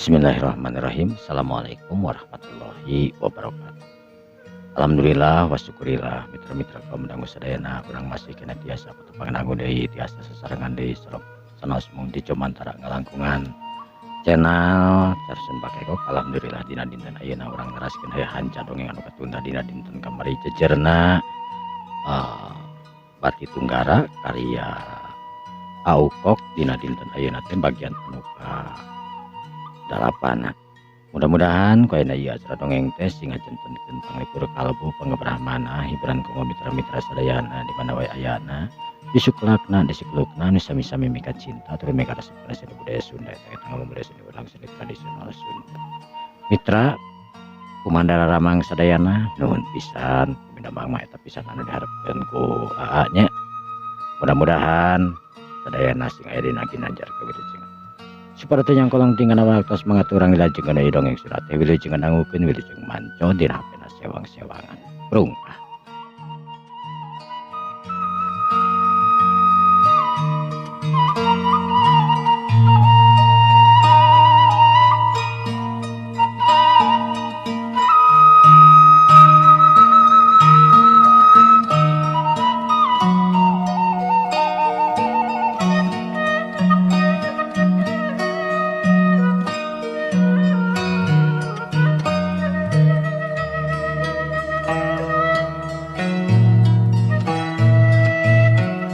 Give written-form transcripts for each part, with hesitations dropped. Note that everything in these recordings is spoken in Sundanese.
Bismillahirrahmanirrahim. Assalamualaikum warahmatullahi wabarakatuh. Alhamdulillah wa syukurillah, mitra-mitra kaum dangu sadayana, urang masih keneh tiasa patepang dangu deui, tiasa sasarengan deui sareng sanaos mung di Comantara ngalangkungan channel Carson Bakekok. Alhamdulillah, dina dinten ayeuna urang neraskeun aya hanca dongeng anu katunda dina dinten kamari, jejerna Bati Tunggara karya Aukok. Dina dinten ayeuna teh bagian anu ka dalapan. Mudah-mudahan ku ayeuna ieu acara dongeng teh sing ngajantenkeun panglipur kalbu, pangebrahmana, hiburan kanggo mitra-mitra sadayana di mana wae ayana, disuklakna disiklukna, nu sami-sami mika cinta tur mika resep kana seni budaya Sunda, eta eta budaya seni urang, seni tradisional Sunda. Mitra, kumaha ramang sadayana? Nuhun pisan. Damang mah eta pisan anu diharapkeun ku Aa nya. Mudah-mudahan sadayana sing aya dina ginanjar kawilujengan supaya teu nyangkolong tinggal waktos mengaturang dilajengkeun deui dongeng surat teh. Wilujeng ngandangukeun, wilujeng manco dina HP-na sewang-sewangan prung ah.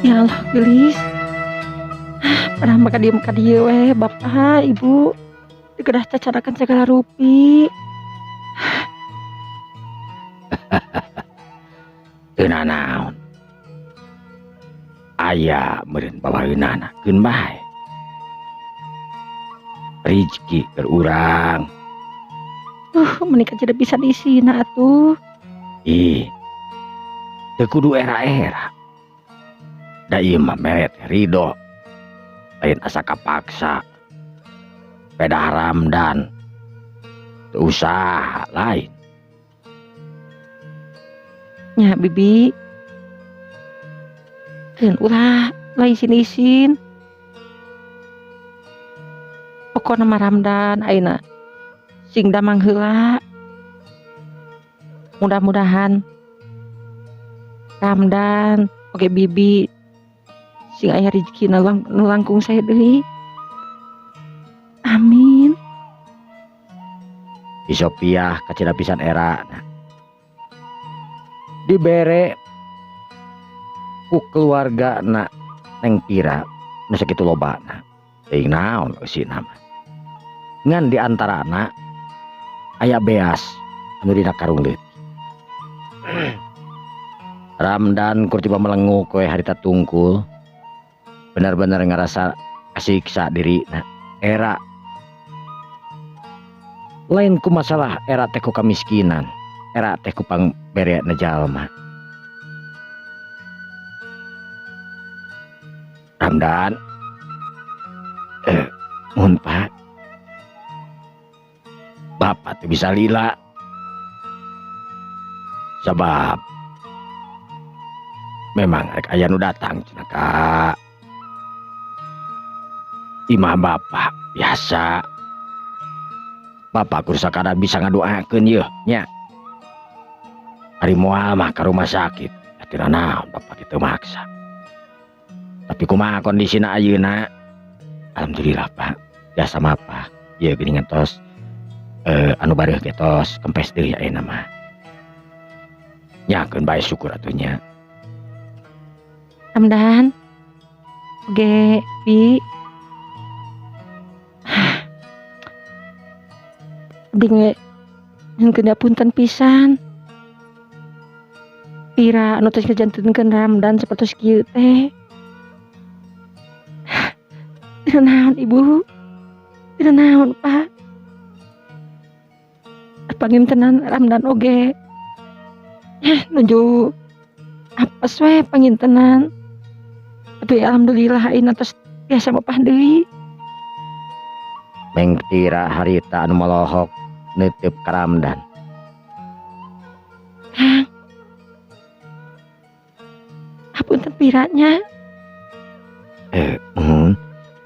Ya Allah, geulis. Pernah maka diem ka dieu we, bapak, ibu. Dikedah cacarakan segala rupi. Teu nanaon. Aya meureun bawaeunana, keun bae. Rizki keur urang. Meuni tidak bisa diisina atuh. Ih. Teu kudu era-era. Da ieu mah mere teh ridho. Lain asa kapaksa. Pedah Ramdan. Teu usaha lain. Nya, bibi. Keun ulah, ulah isin-isin. Pokona mah Ramdan ayeuna sing damang heula. Mudah-mudahan Ramdan oge bibi sing aya rezekina nu langkung sae deui. Amin. Si Sopiah kacida pisan era. Dibere ku keluarga na Neng Pira nu sakitu lobana. Teuing naon eusina mah. Ngan di antarana aya beas anu dina karung leutik. Ramdan kur tiba melenguk we harita tungkul. Benar-benar ngerasa kasiksa dirina. Era lain ku masalah era teh ku kamiskinan, era teh ku pangberena jalma. Ramdan, mun Pak, Bapak tuh bisa lila sebab memang rek aya nu datang cenah ka imah bapak. Biasa bapak kur sakadar bisa ngadoakeun yeuh nya. Ari moal mah ka rumah sakit teu naon, bapak kitu maksa. Tapi kumaha kondisina ayeuna? Alhamdulillah, Pak, biasa mah Pak ieu geuningan tos anu bareuh ge tos kempes deui ayeuna mah nya. Keun bae, syukur atuh nya. Ramdan. Oge, Bi. Abdi ge nyuhunkeun punten pisan. Pira anu tos ngajantenkeun Ramdan sapertos kieu teh. Teu naon, Ibu. Teu naon, Pak. Pangintenan Ramdan oge. Nuju apes we pangintenan. Tapi alhamdulillah ayeuna tos tiasa mapah deui. Meng Tira harita anu molohok neuteup ka Ramdan. Kang. Hapunten Pira nya. Muhun.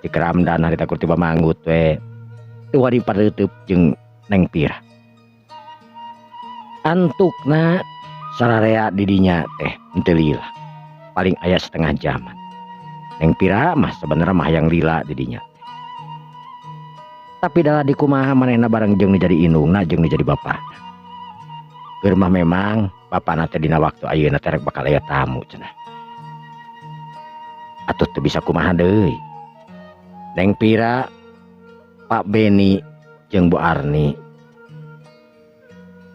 Cik Ramdan harita kur tiba manggut we. Teu wani pareuteup jeung Neng Pira. Antukna sararea di dinya teh henteu lila. Paling aya setengah jaman. Neng Pira mah sebenarnya mah hayang lila di dinya. Tapi dalah di kumaha manehna bareng jeung nu jadi indungna jeung nu jadi bapana. Keur mah memang bapana teh dina waktu ayeuna teh rek bakal aya tamu cenah. Atuh teu bisa kumaha deui. Neng Pira, Pak Beni jeung Bu Arni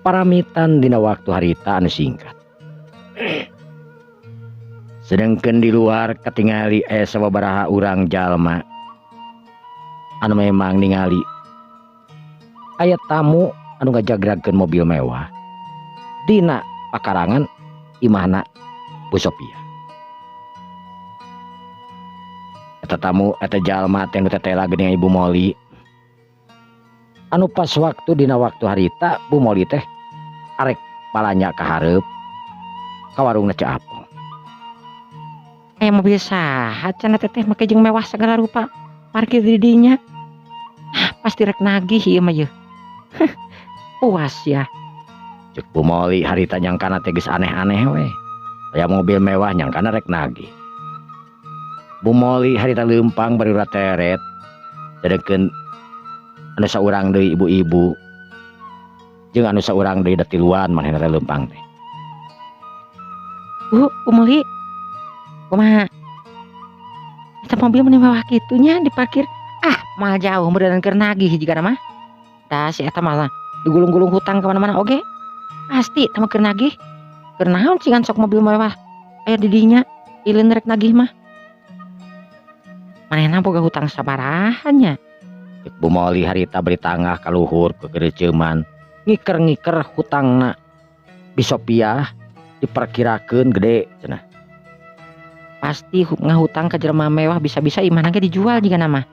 paramitan dina waktu harita anu singkat. Sedangkan di luar katingali aya sababaraha urang jalma anu memang ningali aya tamu anu ngajagragkeun mobil mewah dina pakarangan imahna Bu Sophia. Eta tamu eta jalma teh nu tetela geuning Ibu Moli. Anu pas waktu dina waktu harita Bu Moli teh arek balanja ka hareup ka warungna Ceu Apong. Aya mobil saha cenah teteh make jeung mewah segala rupa parkir di dinya. Ah, pasti rek nagih ieu mah yeuh. Puas ya. Cek Bu Moli harita nyangkana teh geus aneh-aneh we. Aya mobil mewah nyangkana rek nagih. Bu Moli harita leumpang bari urat teret. Sedengkeun anu saurang deui ibu-ibu jeung anu saurang deui da tiluan manehna teh leumpang teh. Bu, Bu Moli. Kumaha? Eta mobil meni mewah kitu nya diparkir. Ah, moal jauh meureun keur nagih jigana mah. Da si eta malah digulung-gulung hutang ka mana-mana oge. Pasti eta mah keur nagih. Keur naon sih sok mobil mewah aya di dinya ilin rek nagih mah. Manehna boga hutang sabaraha nya. Cek Bu Moli harita beri tangah ka luhur kegereuceuman ngiker-ngiker hutangna Bi Sophia diperkirakeun gede cenah. Pasti ngahutang ka jelema mewah bisa-bisa imahna ge dijual jigana mah.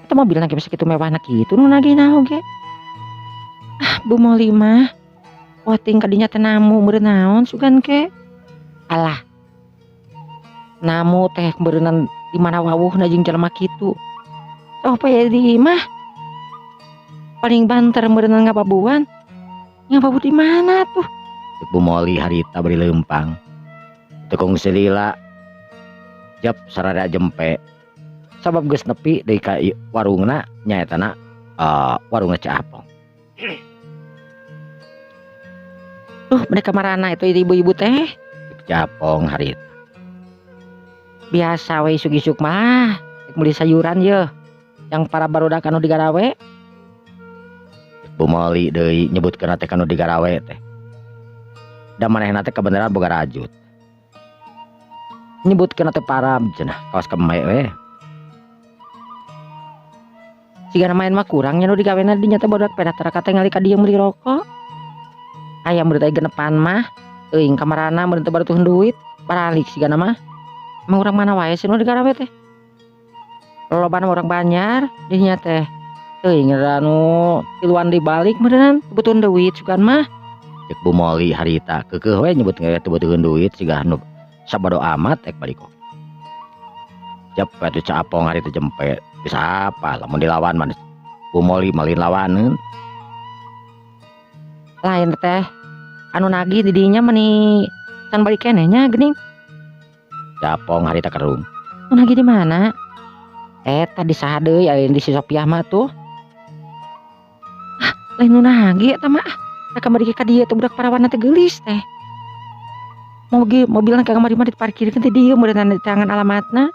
Eta mobilna ge bisa kitu mewahna kitu nu nagihna oge. Ah, Bu Moli mah wating kadinya teh namu meureun naon sugan ke. Alah. Namu teh meureunnan di mana wawuhna jeung jelema kitu. Oh, apa ya di imah? Paling banter meureunnan ngababuan. Ngababu di mana tuh? Cek Bu Moli harita beri leumpang. Teu kungsi lila. Jap sarada jempe. Sabab geus nepi deui ka warungna nyaetana warungna Ceu Apong. Duh, mereka marana itu ibu-ibu teh. Ceu Apong harita. Biasa we isuk-isuk mah rek meuli sayuran yeuh. Yang para barudak anu digarawe. Bu Moli deui nyebutkeun teh kanu digarawe teh. Da manehna teh kebenaran boga rajut. Nyebutkeun teh param cenah kawas keme we. Sigana main mah kurang nya nu digawena dinya teh barudak pedah tara katingali ka dieu meuli rokok. Aya murid aya genepan mah teuing kamarana meureun teh barutuhun duit baralik sigana mah. Emang urang mana wae sih nu digarawe teh. Lolobana urang Banjar dinya teh. Teuing anu tiluan dibalik meureunnan butuhun duit sugan mah. Cek Bu Moli harita keukeuh we nyebut teh butuhun duit siga nu sabado amat ek balik kok. Jep atuh Ceu Apong harita jempe bisa apa lamun dilawan mah Bu Moli malin lawaneun. Lain teh anu nagih di dinya meni can balik keneh nya geuning. Ceu Apong harita kerung. Nu nagih di mana? Eta di saha deui aya di si Sopiah mah tuh. Ah, lain nu nagih eta mah. Ah, kamari ka dieu teh budak parawanna teh geulis teh. Mobil mobilna ka kamari mah diparkirkeun teh dieu meureunna di tangan alamatna.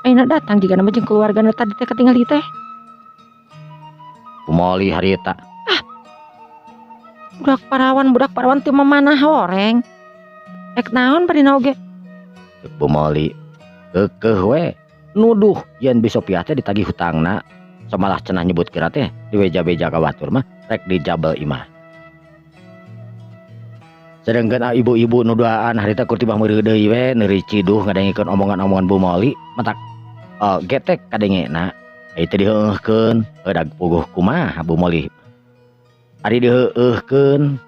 Ayeuna datang jigana mah jeung keluargana tadi teh katingali teh. Bu Moli harita. Ah. Budak parawan teu mamanah horeng. Rek naon barina oge? Cek Bu Moli keukeuh we nuduh yen Bi Sopiah teh ditagih hutangna samalah cenah nyebut kira teh dibeja-beja ka batur mah rek dijabel imah. Sedengkeun ibu-ibu nu duaan harita kur tibah meureuh deui we neuri ciduh ngadengikeun omongan-omongan Bu Moli matak getek kadengena ieu teh diheueuhkeun heudag puguh kumaha Bu Moli. Ari diheueuhkeun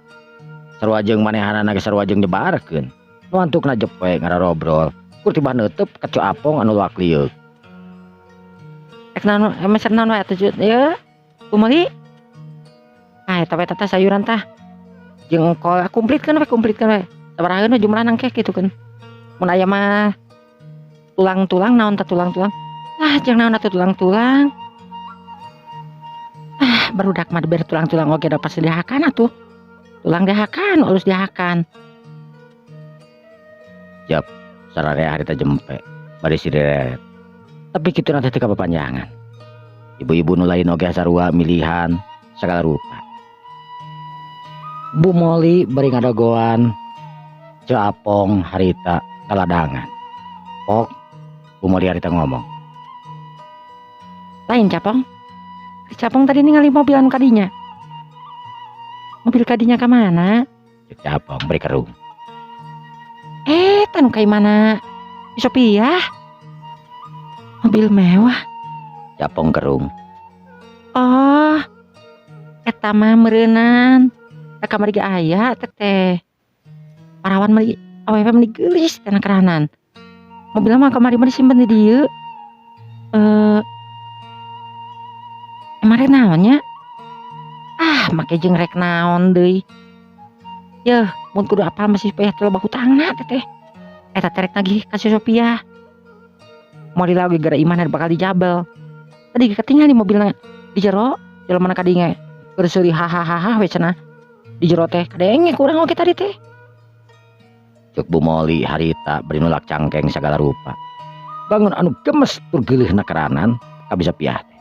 sarua jeung manehanana ge sarua jeung nyebarkeun. Nu antukna jepe ngararobrol kur tibah neuteub ka Ceu Apong anu luak lieuk. Rek naon meser naon wae atuh ieu? Bu Moli. Ah eta we tah sayuran tah. Jeung kol kumplitkeun we kumplitkeun we. Sabaraha we jumlahna engke kitu keun. Mun aya mah tulang-tulang naon tah tulang-tulang. Lah jeung naon atuh tulang-tulang. Ah barudak mah dibere tulang-tulang oge da pasti dihakan atuh. Tulang dihakan, alus dihakan. Jap, sararea harita jempe, bari sideret. Tapi kitu nanti teu kapapanjangan. Ibu-ibu nu lain oge sarua milihan sagala rupa. Bu Moli bari ngadagoan Ceu Apong harita kaladangan. Pok, Bu Moli harita ngomong. Lain Capong. Capong tadi ningali mobil anu kadinya. Mobil kadinya ka mana? Cek Capong bari kerung. Tanu ka mana? Sophia. Mobil mewah. Capong kerung. Oh. Eta mah meureunan. Da kamari ge aya teh. Parawan meni awewe meni geulis teh keranan. Mobilna mah kamari mah disimpen di dieu. Emang rek naon nya? Ah, make jeung rek naon deui. Yeuh, mun kudu apal masih supaya teh loba hutangna teh. Eta teh rek nagih ka si Sophia. Moal lagi gara imahna bakal dijabel. Tadi ketinggal di mobilna di jero, jelema ka dieu ge keur seuri hahaha we cenah. Di jero teh kadenge kurang oge tadi teh. Cek Bu Moli harita bari nulak cangkeng sagala rupa. Bangun anu gemes tur geuleuhna keranan ka Bi Sopiah teh.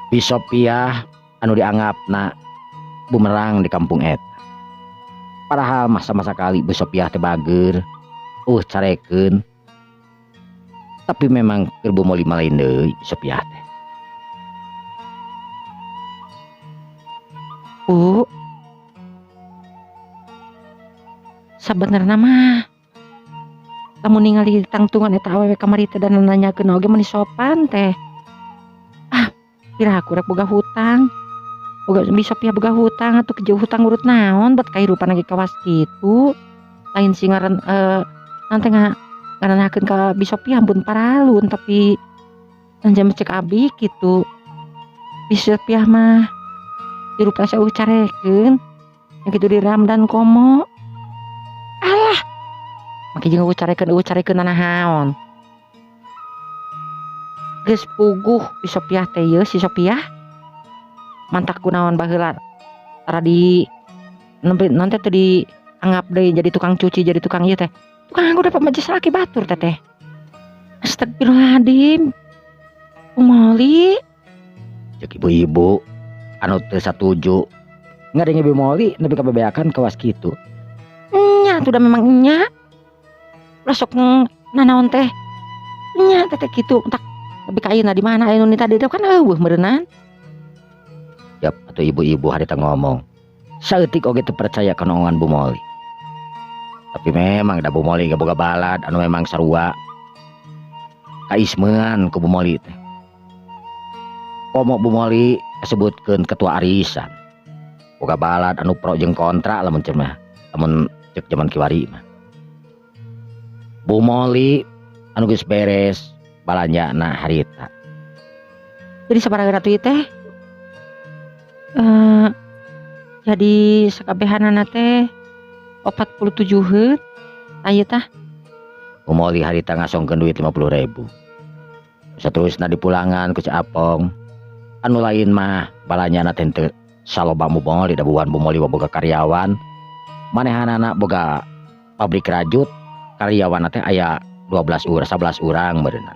Bi Sopiah anu dianggapna bumerang di kampung eta. Padahal masa-masa kali Bu Sopiah teh bager, carekeun. Tapi memang keur Bu Moli mah lain deui Bi Sopiah teh. Bu, sabenerna mah lamun ningali tangtungan eta awewe kamari teh dan nanyakeun oge meuni sopan teh. Ah, piraku rek boga hutang. Boga Bi Sopiah boga hutang atuh kejauh hutang urut naon bet kahirupan lagi kawas kitu. Lain sing ngaran nanti ngarananakeun ka Bi Sopiah ampun paralun tapi anjam cek abi kitu. Bi Sopiah mah hirup asa eueuh carekeun yang kitu di Ramdan komo. Alah, make jeung eueuh carekeun nanahaon. Geus puguh Bi Sopiah teh yeuh si Sopiah. Mantak kunaon baheula tara di nembe naon teh teu dianggap deui jadi tukang cuci jadi tukang ieu teh. Tukang anggo dapat majelis laki batur teh teh. Astagfirullahaladzim. Bu Moli. Cek ibu-ibu anu teu satuju ngadenge Bu Moli nepi ka bebeakan kawas kitu. Nya tuh da memang nya. Ulah sok nanaon teh. Nya teh teh kitu entak nepi ka ayeuna di mana aya nu tadi teh kan eueuh meureunnan. Yap, atuh ibu-ibu harita ngomong. Saeutik oge teu percaya kana omongan Bu Moli. Tapi memang da Bu Moli ge boga balad anu memang sarua kaismean ku Bu Moli teh. Komo Bu Moli kasebutkeun ketua arisan. Boga balad anu pro jeung kontra lamun cenah mah. Lamun cek jaman kiwari mah. Bu Moli anu geus beres balanjana harita. Jadi sabaraha atuh ieu teh? Jadi sakabehanana teh 47 heut aya tah. Bu Moli harita ngasongkeun duit 50.000. Saterusna dipulangan ku Ceu Apong. Anu lain mah balanjana teh teu saloba Bu Moli da buan Bu Moli boga karyawan. Manehanana boga pabrik rajut, karyawanna teh aya 12 urang, 11 urang meureunna.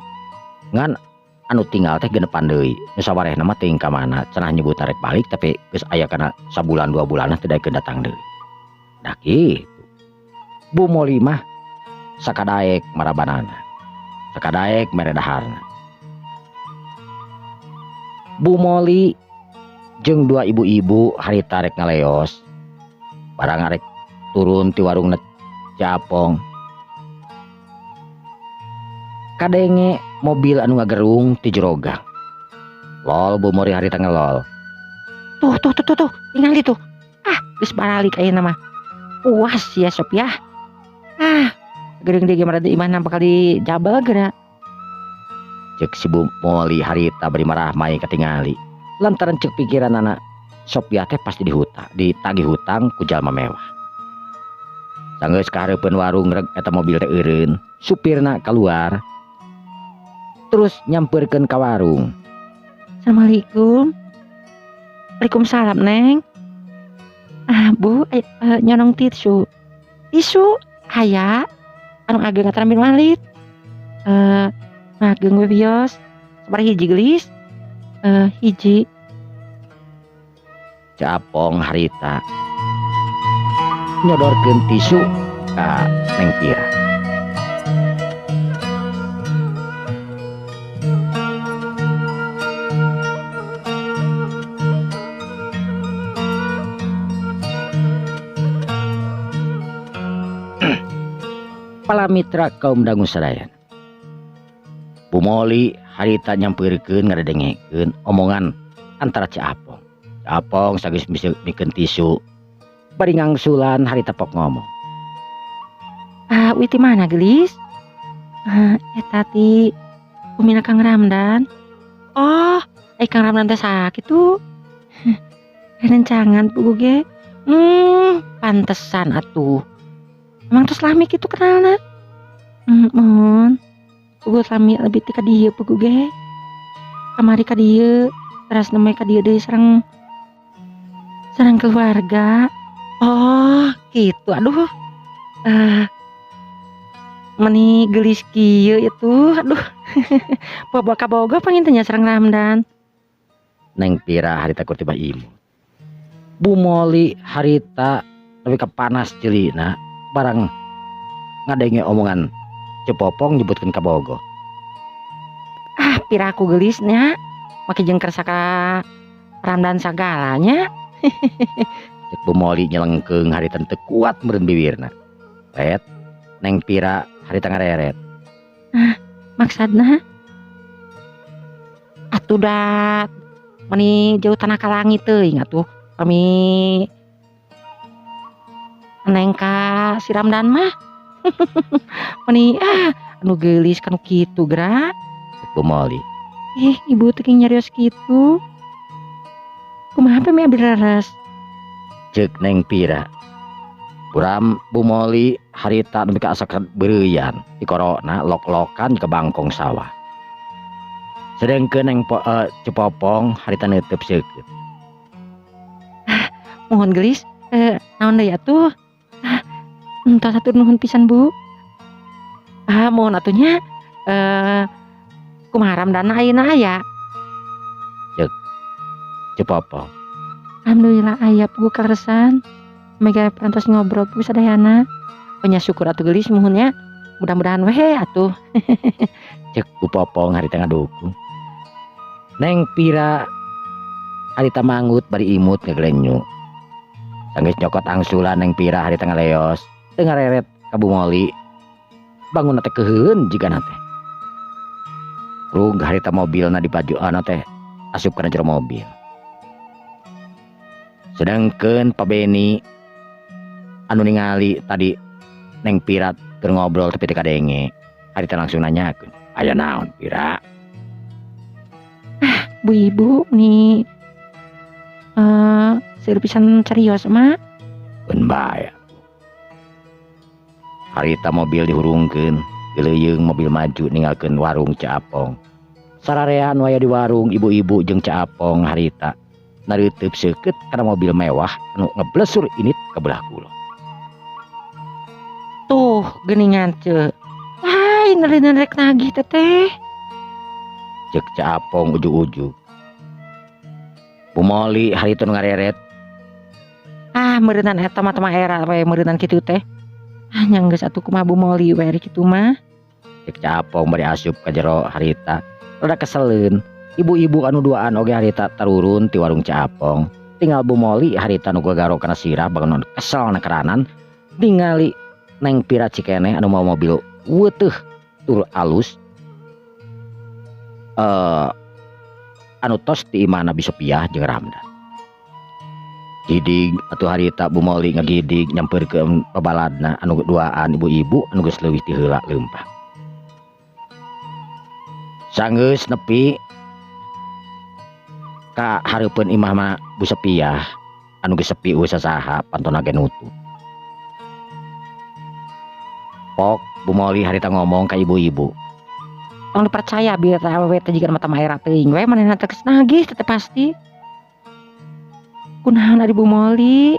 Ngan anu tinggal teh genepan deui. Nu sawarehna mah teuing ka mana, cenah nyebut rek balik tapi geus aya kana sabulan 2 bulan teh daekeun datang deui. Dah kitu. Bu Moli mah sakadaek marabanana. Sakadaek mere daharna. Bu Moli jeung dua ibu-ibu harita rek ngaleos. Barang arek turun ti warung Capong. Kadenge mobil anu ngagerung ti jero gang. Lol Bu Moli harita ngelol. Tuh tuh tuh tuh tuh, ningali tuh. Ah, geus baralik ayeuna mah. Puas ya Sopiah. Ah, geuring deui ge mah di imahna bakal dijabel geura. Cek si Bu Moli harita bari marahmai katingali. Lantaran cek pikiranana Sopiah teh pasti dihutang, ditagih hutang ku jalma mewah. Sanggeus kahareupeun warung reg eta mobil teh eureun, supirna keluar. Terus nyampeurkeun ka warung. Assalamualaikum. Waalaikumsalam, Neng. Ah, Bu, nyonong tisu. Tisu aya anu ageng aturan bin Walid. Ageng we bios. Sabaraha hiji geulis? Hiji. Capong harita nyodorkeun tisu ka Neng Pira. Pala mitra kaum dangu sadayana. Bu Moli harita nyampeurkeun ngadengekeun omongan antara Ceu Apong. Ceu Apong sageus mikeun tisu bari ngangsulan harita pok ngomong. Ah, witi mana geulis? Eta ti umina Kang Ramdan. Oh, Kang Ramdan teh sakit tuh. Rencangan pugu ge. Pantesan atuh. Emang terus lami kitu kenalna? Mun. Pugu lami lebih ti ka dieu pugu ge. Kamari ka dieu, teras nembe ka dieu deui sareng keluarga. Oh, gitu. Aduh. Meni geulis kieu itu. Aduh. Bobo kabogo panginten nya sareng Ramdan. Neng Pira harita kur tiba imut. Bu Moli harita nepi ka panas ceulina barang ngadenge omongan Ceu Popong nyebutkeun kabogo. Ah, piraku geulisnya make jeung kersa ka Ramdan sagalanya. Cek Bu Moli nyelengkeung harita teu kuat meureun biwirna. Ret, Neng Pira harita ngareret. Ah, maksadna? Atuh dat meni jauh tanah ka langit teuing atuh. Kami Neng ka si Ramdan mah. Meni anu geulis kanu kitu geura. Cek Bu Moli. Ibu teh nyarios kitu. Kumaha pe mi abdi leres? Cek Neng Pira. Buram Bu Moli harita nepi ka asa beureuyan dikorona lok-lokan ke bangkong sawah. Sedengkeun Neng Ceu Popong harita neuteub seukeut. Ah, mohon geulis, naon deui atuh? Ah, entos hatur nuhun pisan Bu. Ah, mohon atuh nya. Kumaha Ramdana ayeuna aya? Cek Ceu Popong. Alhamdulillah aya pugu kaleresan. Mega parantos ngobrol pugu sadayana. Oh nya syukur atuh geulis muhun nya. Mudah-mudahan weh atuh. Cek Bu Popong harita ngadukung. Neng Pira harita manggut bari imut ngeglenyu. Sanggeus nyokot angsulan Neng Pira harita ngaleos. Teu ngareret ka Bu Moli. Bangunna teh keuheun jigana teh. Rug harita mobilna dipajuana teh asup kana jero mobil. Sedangkeun Pak Beni anu ningali tadi Neng Pira keur ngobrol tapi teu kadenge. Harita langsung nanyakeun, "Aya naon Pira?" Ah, Bu Ibu nih seueur pisan carios mah. Keun bae. Harita mobil dihurungkeun, geuleuyeung mobil maju ninggalkeun warung Ceu Apong. Sararea anu aya di warung ibu-ibu jeung Ceu Apong harita nareuteub seukeut kana mobil mewah anu ngeblesur init ka belah kulon. Tuh geuningan ceu. Lain rek nagih teteh. Cek Ceu Apong ujug-ujug. Bu Moli harita nu ngareret. Ah, meureunnan eta mah teu era we meureunnan kitu teh. Ah, nya geus atuh kumaha Bu Moli we ari kitu mah. Cek Ceu Apong bari asup ka jero harita. Rada keseleun. Ibu-ibu anu duaan oge harita tarurun ti warung Ceu Apong. Tinggal Bu Moli harita nu gagaro kana sirah bangun kesel na keranan ningali Neng Pira Cikene anu mau mobil weteuh tur alus anu tos ti imahna Bi Sopiah jeung Ramdan. Gidig atuh harita Bu Moli ngagidig nyampeurkeun pabaladna anu duaan ibu-ibu anu geus leuwih ti heula leumpang. Sanggeus nepi ka hareupeun imah mah Bu Sopiah anu geus sepi eueuh sasaha pantona ge nutup. Pok Bu Moli harita ngomong ka ibu-ibu. Tong dipercaya biar teh awewe teh jiga mata maera teuing we manehna teh geus nagih teh pasti. Kunaon ari Bu Moli?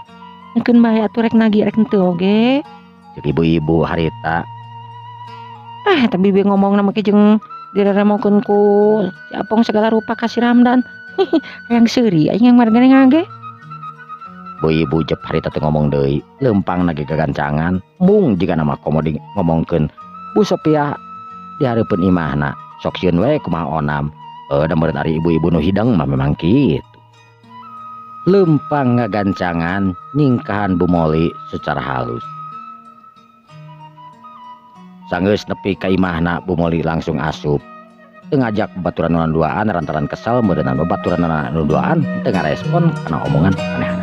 Nyeukeun bae atuh rek nagih rek henteu oge. Ceuk ibu-ibu harita. Ah eta bibi ngomongna mah jeung direremokeun ku si Apong segala rupa ka si Ramdan. Hayang seuri aing yang margane ngage. Bu ibu jep harita teh ngomong deui, leumpang ge gagancangan, mung jigana mah komo di ngomongkeun Bu Sopiah di hareupeun imahna. Sok sieun we kumaha onam. Da meureun ari ibu-ibu nu hideng mah memang kitu. Leumpang ngagancangan nyingkahan Bu Moli secara halus. Sanggeus nepi ka imahna Bu Moli langsung asup. Teu ngajak babaturan nu duaan lantaran kesel meureunna babaturan nu duaan teu ngarespon kana omongan manehna.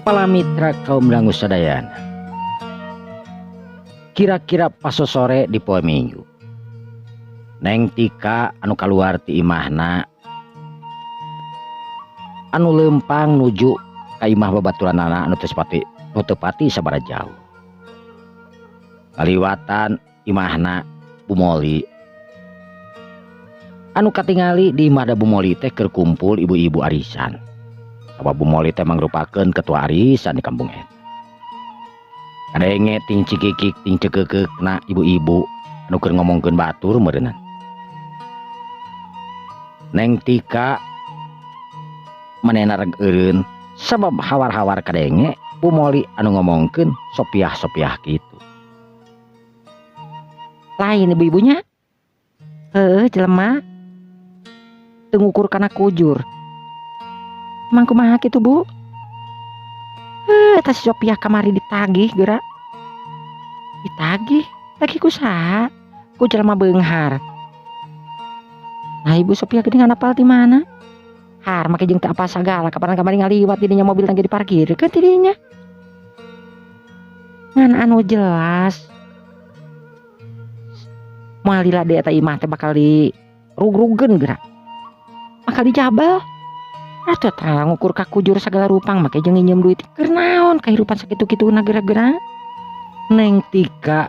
Para mitra kaum dangu sadayana. Kira-kira pas sore di poe Minggu. Neng Tika anu kaluar ti imahna anu leumpang nuju ka imah babaturanana anu teu sepati, nu teu pati sabaraha jauh. Kaliwatan imahna Bu Moli. Anu katingali di imah da Bu Moli teh keur kumpul ibu-ibu arisan. Sabab Bu Moli teh mangrupakeun ketua arisan di kampung eta. Kadenge ting cikikik ting cekekeukna ibu-ibu anu keur ngomongkeun batur meureunnan. Neng Tika manehna reg eureun sabab hawar-hawar kadenge Bu Moli anu ngomongkeun sopiah-sopiah kitu. Lain ibu-ibunya? Heueuh jelema. Teu ngukur kana kujur. Emang kumaha kitu Bu? Eta si Sopiah kamari ditagih geura. Ditagih? Tagih ku saha? Ku jelema beunghar. Nah Ibu Sopiah geuning apal ti mana? Har make jeung teu apal sagala kapan kamari ngaliwat di dinya mobil tangge diparkirkeun ti dinya. Ngan anu jelas moal lila deui eta imah teh bakal dirugrugeun geura. Bakal dijabel. Atuh tah ngukur ka kujur sagala rupang make jeung nginjem duit keur naon kahirupan sakitu-kituna geura-geura. Neng Tika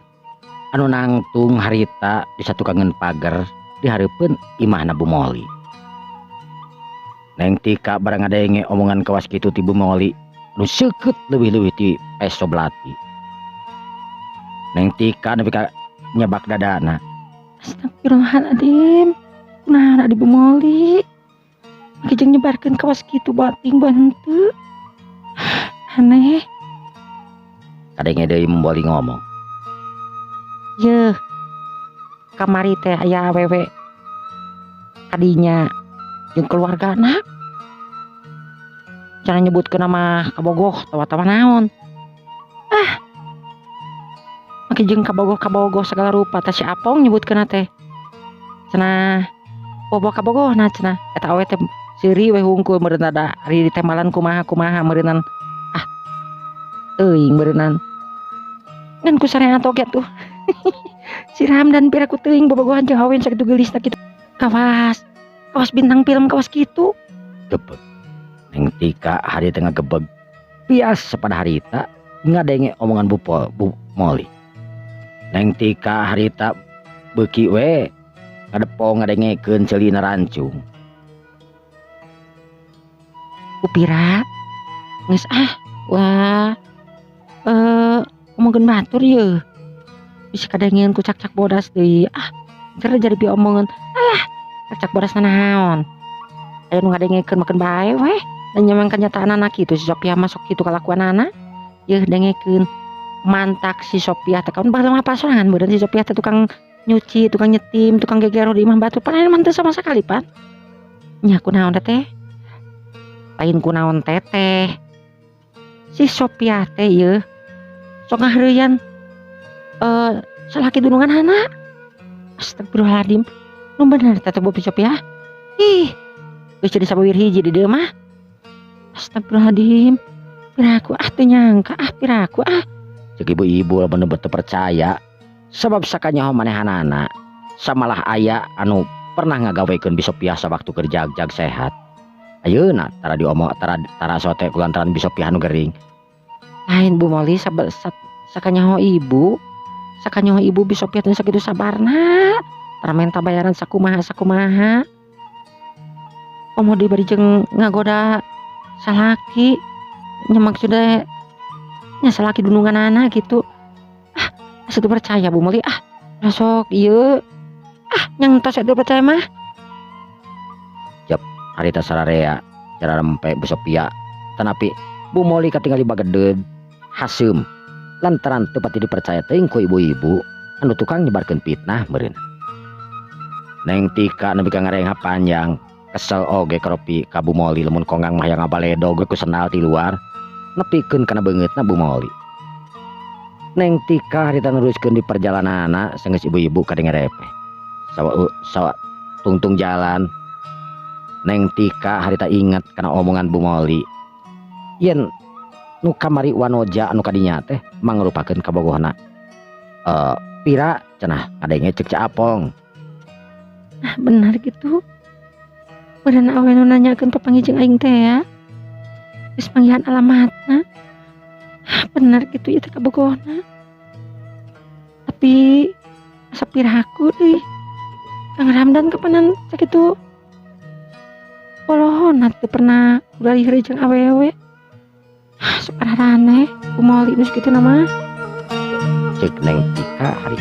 anu nangtung harita di satukangeun pager di hareupeun imahna Bu Moli. Neng Tika barang ngadenge omongan kawas kitu ti Bu Moli nu seukeut leuwih-leuwih ti peso belati. Neng Tika nepi ka nyebak dadana. Astagfirullahaladzim. Kunaon adi Bu Moli? Make jeung nyebarkeun kawas kitu bating henteu. Aneh. Kadenge deui Bu Moli ngomong. Yeuh. Kamari teh aya awewe kadinya jeung keluargana. Cara nyebutkeun nama kabogoh tawa-tawa naon. Ah. Make jeung kabogoh-kabogoh segala rupa teh si Apong nyebutkeunna teh. Cenah bobo kabogohna cenah eta awewe teh seuri we hungkul meureun ada ari ditembalan kumaha-kumaha meureunnan. Ah. Teuing meureunnan. Ngan ku sareat oge tuh. Si Ramdan pira ku teuing bobogohan jeung awen sakitu geulisna kitu. Kawas. Kawas bintang film kawas kitu. Gebeg. Neng Tika hari tengah gebeg. Biasa pada harita ngadenge omongan Bu Moli. Neng Tika harita beuki we ngadepong ngadengekeun ceulina rancung. Upira geus ah wah ngomongkeun batur yeuh. Bisa kadengeun ku cakcak bodas deui. Ah, keur jadi piomongeun. Alah, cakcak bodas naon? Aya nu ngadengekeun makeun bae weh. Dan memang kenyataan anak itu si Sophia masuk gitu kelakuan anak. Yeuh dengekeun. Mantak si Sopiah teh kawan baheula mah pasorangan meureun si Sopiah teh tukang nyuci, tukang nyetim, tukang gegero di imah batur. Pan mah teu sama sekali pan. Nya kunaon teh? Lain kunaon teteh. Si Sopiah teh ieu sok ngahreuyan salaki dunungan hana. Astagfirullahaladzim. Nu bener teh Bu Sopiah. Ih, geus jadi sabawir hiji di dieu mah. Astagfirullahaladzim. Piraku ah teu nyangka ah piraku ah. Cek ibu-ibu lamun teu percaya sebab sakanyaho manehanana samalah aya anu pernah ngagawekeun Bi Sopiah sawaktu keur jag-jag sehat. Ayeuna tara diomong tara sote kulantaran Bi Sopiah anu gering. Lain Bu Moli sakanyaho ibu. Sakanyaho ibu Bi Sopiah teh sakitu sabarna. Tara menta bayaran sakumaha sakumaha. Komo dibari jeung ngagoda salaki. Nya maksudnya nya salaki dununganana gitu. Ah, asa teu percaya Bu Moli ah. Sok ieu. Ah, nyang tos teu percaya mah. Jep, harita sararea cara rempe Bu Sopiah. Tanapi Bu Moli katingali bagedeud haseum lantaran teu pati dipercaya teuing ku ibu-ibu anu tukang nyebarkeun fitnah meureun. Neng Tika nepi ka ngarengha panjang kesel oge karopi ka Bu Moli lamun kongang mah hayang ngabaledog ku sendal ti luar nepikeun kana beungeutna Bu Moli. Neng Tika harita neruskeun di perjalananna sanggeus ibu-ibu kadenge repeh. Sawa tungtung jalan Neng Tika harita inget kana omongan Bu Moli yen nu kamari wanoja anu kadinya teh mangrupakeun kabogohna. Pira cenah ngadenge cek Cak Apong. Ah benar gitu. Bener awe nu nanyakeun papanggih jeung aing teh ya. Geus manggihan alamatna. Ah bener gitu ieu teh kabogohna. Tapi asa piraku deui. Kang Ramdan kapanan sakitu polohon teu pernah udah jeung awewe. Ah sok araraneh Bu Moli nu sakitu mah. Cek Neng Tika hari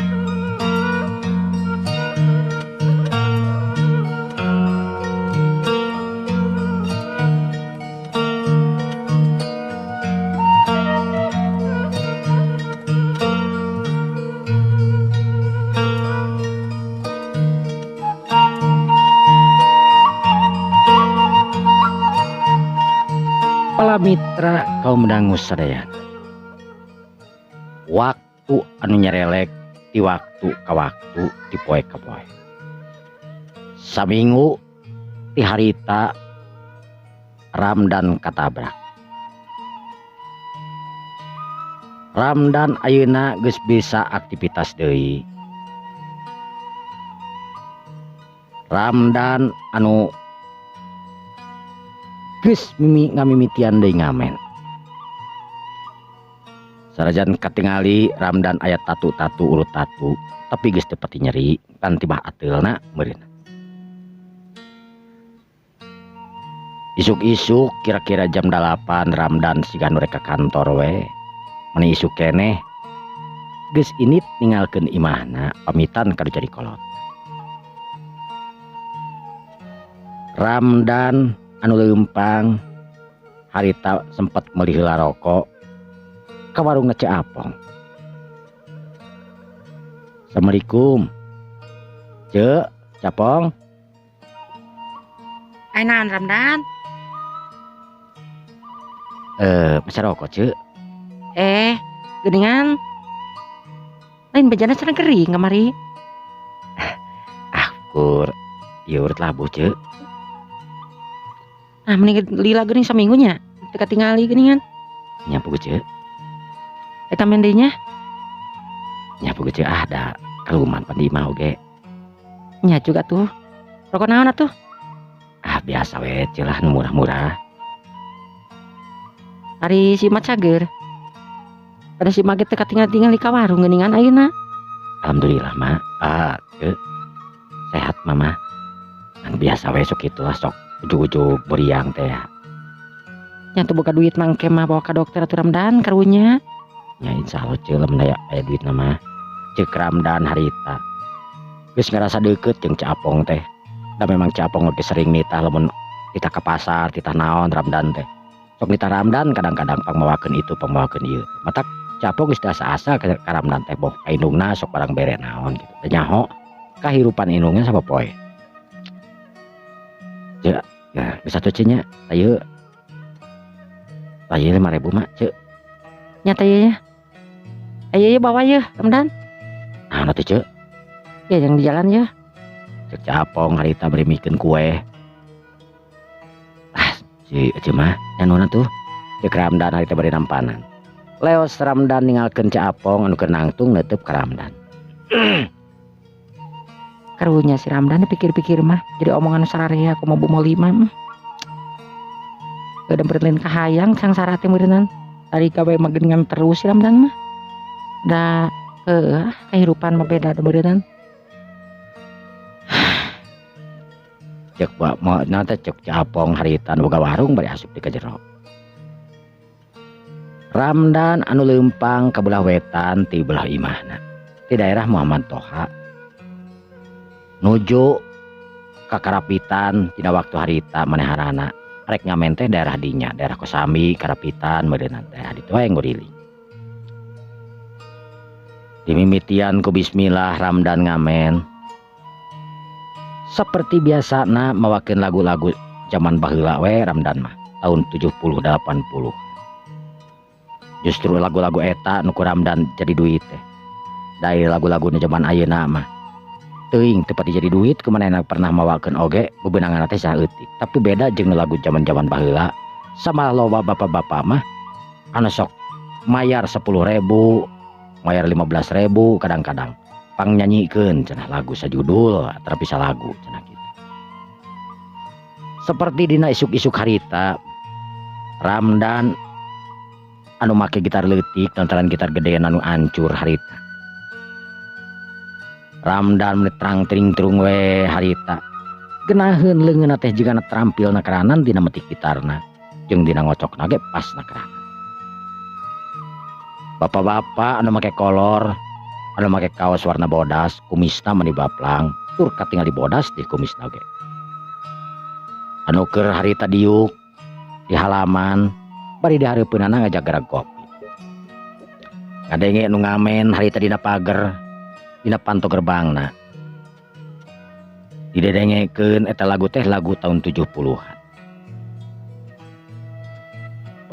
mitra kaum dangu sadayana. Waktu anu nyerelek ti waktu ka waktu ti poe ka poe. Saminggu ti harita Ramdan katabrak. Ramdan ayeuna geus bisa aktivitas deui. Ramdan anu geus ngamimitian deui ngamen. Sarajan katingali Ramdan aya tatu-tatu urut tatu, tapi geus teu pati nyeri kan tibah ateulna meureun. Isuk-isuk kira-kira jam 8 Ramdan siga nu rek ka kantor we. Meni isuk keneh geus init ninggalkeun imahna pamitan ka jadi kolot. Ramdan anu leumpang harita sempat meuli heula rokok ka warungna Ceu Apong. Assalamualaikum. Ceu, Capong. Ai naon Ramdan? Masa rokok, Ceu? Geuningan. Lain bejana sareng kering kamari. Ah, kur. Ieu urut labuh, Ceu. Ah, mending lila geuning saminggunya. Teu katingali geuningan. Nya puguh, Ceu. Eta men deui nya. Nya puguh, Ceu, ah da kaluman pan di imah oge. Nya juga tuh. Rokok naon atuh? Ah, biasa we, Ceu lah nu murah-murah. Ari si Mat cager. Ada si Maget teu katingal-tingali ka warung geuningan ayeuna. Alhamdulillah, Mak. Ah, Ceu. Sehat mama. Kan biasa we sok itulah sok ujug-ujug buriang teh ya. Nya teu boga duit mangke mah bawa ka dokter atuh Ramdan karunya. Nya insyaallah Ceu lamun aya duit mah. Ceuk Ramdan harita. Geus ngarasa deukeut jeung Ceu Apong teh. Da memang Ceu Apong oge sering nitah lamun titah ka pasar, titah naon Ramdan teh. Sok nitah Ramdan kadang-kadang pangmawakeun itu, pangmawakeun ieu. Matak Ceu Apong geus asa-asa ka Ramdan teh boh ka indungna sok barang bere naon kitu. Teu nyaho kahirupan indungna sapopoe. Ceu, ya geus atuh Ceu nya, ayeuna. Ayeuna 5.000 mah, Ceu. Nya teh ieu nya. Ayo ieu bawa yeuh, Ramdan. Naon atuh, Ceu? Ya yang di jalan yeuh. Cek Ceu Apong harita bari mikeun kue. Ah, si Ece mah nya nuhun atuh. Cek Ramdan harita bari nampanan. Leos Ramdan ninggalkeun Ceu Apong anu keur nangtung neuteub ka Ramdan. Karunya si Ramdan pikir-pikir mah jadi omongan sararea kumaha Bu Moli mah. Udah berlin kahayang sangsara teh meureunnan. Tadi gawe mah geuningan terus si Ramdan mah. Da heueuh kehidupan mah beda da meureunnan. Cek wa ma na teh cek Ceu Apong harita nu boga warung bari asup di ka jero. Ramdan anu leumpang ka belah wetan ti belah imahna ti daerah Muhammad Toha nuju ka Karapitan tina waktu harita manehanana rek ngamen teh daerah dinya daerah Kosambi Karapitan meureunnan daerah ditu wae nguriling. Dimimitian ku bismillah Ramdan ngamen seperti biasana mawakeun lagu-lagu zaman baheula we Ramdan mah tahun 70 80. Justru lagu-lagu eta nu ku Ramdan jadi duit teh. Dari lagu-lagu nu zaman ayeuna mah teuing teu pati jadi duit kumanehna pernah mawakeun oge bebenangan teh saeutik. Tapi beda jeung lagu zaman-zaman baheula sama loba bapak-bapak mah anu sok mayar 10.000, mayar 15.000 kadang-kadang pang nyanyikeun cenah lagu sajudul tapi salagu cenah kitu. Seperti dina isuk-isuk harita Ramdan anu make gitar leutik lantaran gitar gede anu ancur harita. Ramdan meni terang tring trung we harita. Genaheun leungeunna teh jigana terampil nakeranan dina metik gitarna jeung dina ngocokna ge pas nakeranan. Bapak-bapak anu make kolor, anu make kaos warna bodas, kumisna meni baplang, tur katingali bodas di kumisna ge. Anu keur harita diuk di halaman bari dihareupeunana ngajagerag kopi. Ngadenge nu ngamen harita dina pager, dina panto gerbangna. Didedengekeun eta lagu teh lagu tahun 70-an.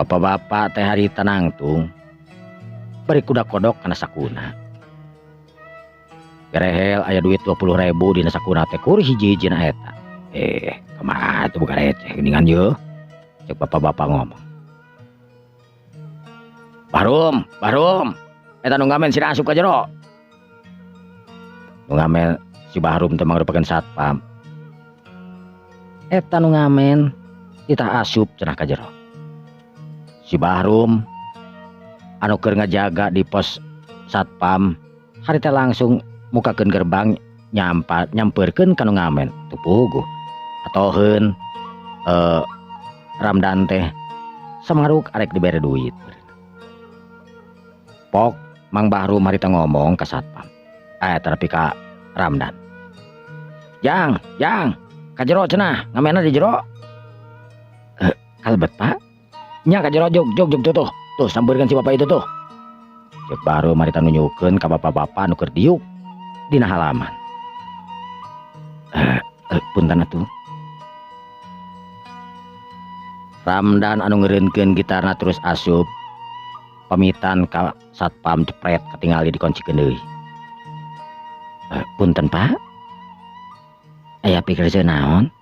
Bapak-bapak teh harita nangtung bari kuda kodok kana sakuna. Gerehel aya duit 20.000 dina sakuna teh kur hiji-hijina eta. Kumaha atuh boga receh geuningan yeuh. Cek bapak-bapak ngomong. Bahrum, Bahrum, eta nu ngamen sina asup ka jero. Nu ngamen si Bahrum teh mangrupakeun satpam. Eta nu ngamen kita asup cenah ka jero. Si Bahrum anu keur ngajaga di pos satpam harita langsung mukakeun gerbang nyamperkeun ka nu ngamen. Teu puguh. Atoheun Ramdan teh samaruk arek dibere duit. Pok Mang Bahrum harita ngomong ka satpam. Tapi ka Ramdan. Jang, jang, ka jero cenah, ngamenna di jero. Kalebet Pak. Nya ka jero jog jog jog tuh tuh. Tuh sampeurkeun si bapak itu tuh. Cek Bahrum harita nunjukeun ka bapak-bapak nu keur diuk dina halaman. Punten atuh. Ramdan anu ngeureunkeun gitarna terus asup pamitan ka satpam cepret katingali dikuncikeun deui. Punten Pak. Aya pikir naon?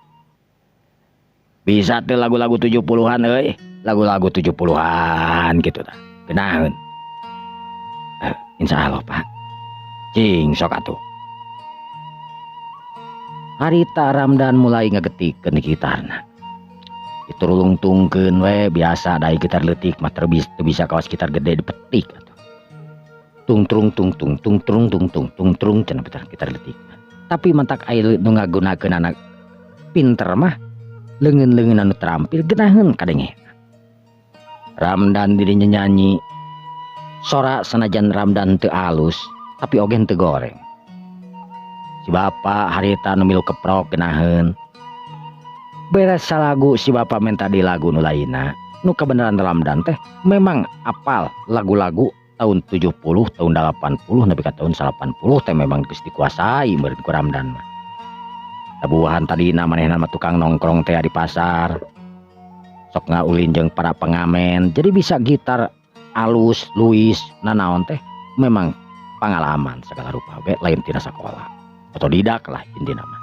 Bisa teu lagu-lagu 70-an euy, lagu-lagu 70-an kitu tah. Geunaheun. Insyaallah Pak. Cing sok atuh. Harita Ramdan mulai ngagetikeun gitarna. Diturulungtungkeun we biasa da gitar leutik mah teu bisa kawas gitar gede dipetik atuh. Tung trung tung tung tung trung tung tung tung trung cenah gitar leutik. Tapi mantak aya nu ngagunakeun anak pinter mah leungeun-leungeun anu terampil geunaheun kadenge. Ramdan dirinya nyanyi sora sanajan Ramdan teu alus tapi oge teu goreng. Si bapak harita nu milu keprok geunaheun. Beres salagu si bapak minta di lagu nu lainna. Nu kebenaran Ramdan teh memang apal lagu-lagu Tahun 70, tahun 80 nepi ka tahun 80 teh memang geus dikuasai meureun ku Ramdan mah. Tabuhan tadina manehna mah tukang nongkrong teh di pasar. Sok ngaulin jeung para pengamen. Jadi bisa gitar alus, luis, nanaon teh memang pengalaman segala rupa we lain tina sakola. Otodidak lah intina mah.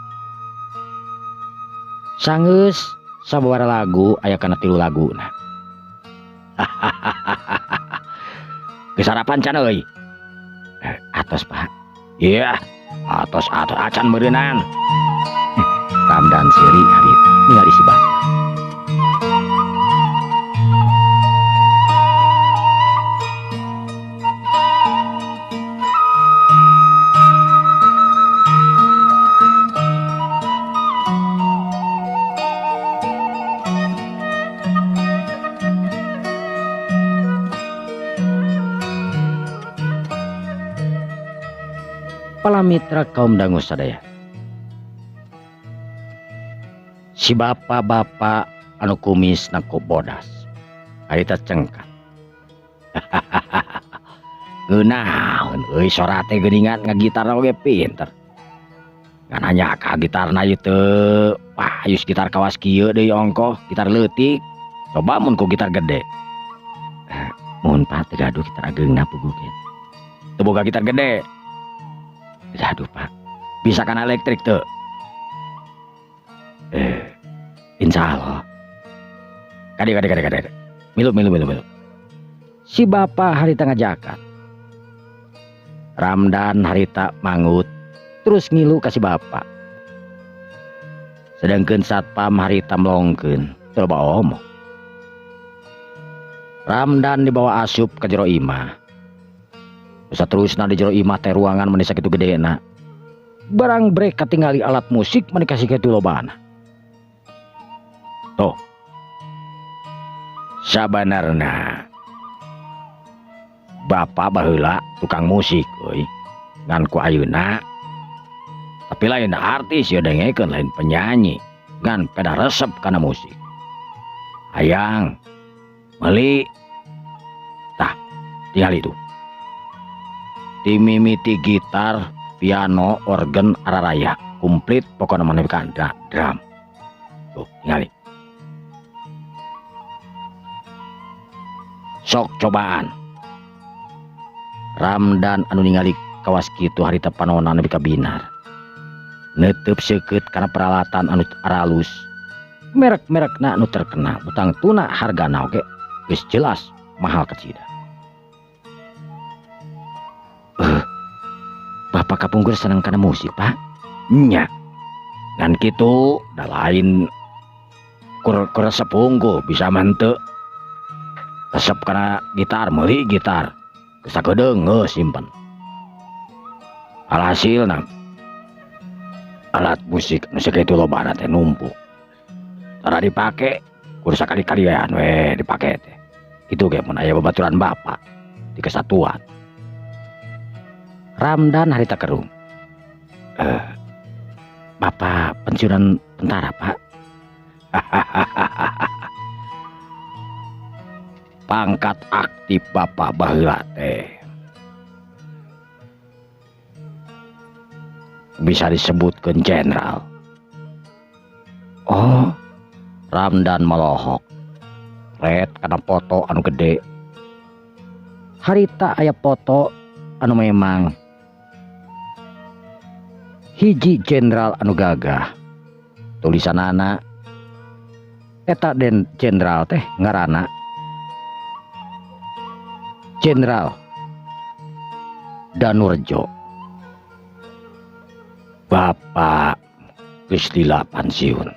Sanggeus sababaraha lagu aya kana 3 laguna. Geus sarapan can euy? Atos Pak. Iya, atos atos acan meureunan. Ramdan seuri harita ningali si bapak. Para mitra kaum dangu sadaya. Si bapak-bapak anu kumis ku bodas harita cengkat. Ngeunaheun euy sora teh geuningan ngagitar oge pinter. Ngan hanya ka gitarna ieu teu payus gitar kawas kieu deui ongkoh, gitar leutik. Coba mun ku gitar gede. Mun Pak teu gaduh gitar ageungna puguh ge. Teu boga gitar gede. Aduh Pak, bisa kan elektrik tuh? Insya Allah. Kade kade kade kade. Milu milu milu milu. Si bapak harita ngajakan. Ramdan harita mangut, terus ngilu ka si bapak. Sedangkan satpam harita melongkeun, teu loba omong. Ramdan dibawa asup ke jero imah. Saterusna di jero imah teh ruangan meni sakitu gedena. Barang brek katingali alat musik meni kasih kitu lobana. Tuh. Sabanarna bapak baheula tukang musik euy. Ngan ku ayeuna tapi lain artis ya dengekeun lain penyanyi. Ngan peda resep kana musik. Hayang meuli tah tingali tuh. Dimimiti gitar, piano, organ, araraya, komplit pokokna mah nepi ka drum. Tuh, tingali. Sok cobaan. Ramdan anu ningali kawas kitu harita panonna nepi ka binar. Neuteub seukeut kana peralatan anu aralus. Merek-merekna anu terkenal, utang tuna hargana oge geus jelas mahal kacida. Bapak kapungkur seneng kana musik, Pak? Nya. Ngan kitu da lain kur resep unggul bisa mah henteu. Resep kana gitar, meuli gitar. Geus sakedeung geus simpen. Alhasilna alat musik nu sakitu lobana teh numpuk. Tara dipake kur sakali-kalian we dipake teh. Kitu ge mun aya babaturan bapak di kesatuan. Ramdan harita kerung. Bapak pensiunan tentara, Pak? Pangkat aktif bapak baheula teh bisa disebutkeun jenderal. Oh, Ramdan melohok. Red kana foto anu gede. Harita aya foto anu memang hiji jenderal anu gagah. Tulisanana eta den jenderal teh ngaranna Jenderal Danurjo. Bapak geus lila pensiun.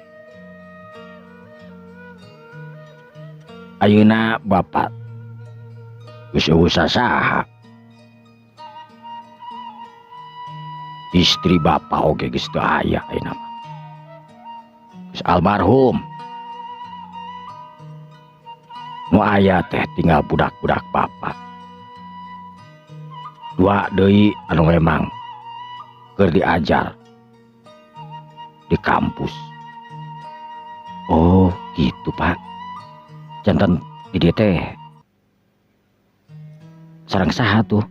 Ayeuna bapak geus eueuh sasaha. Istri bapak oge geus teu aya ayeuna mah. Geus almarhum. Nu aya teh tinggal budak-budak bapak. Dua deui anu memang keur diajar di kampus. Oh, gitu, Pak. Janten di dieu teh Sareng saha tuh?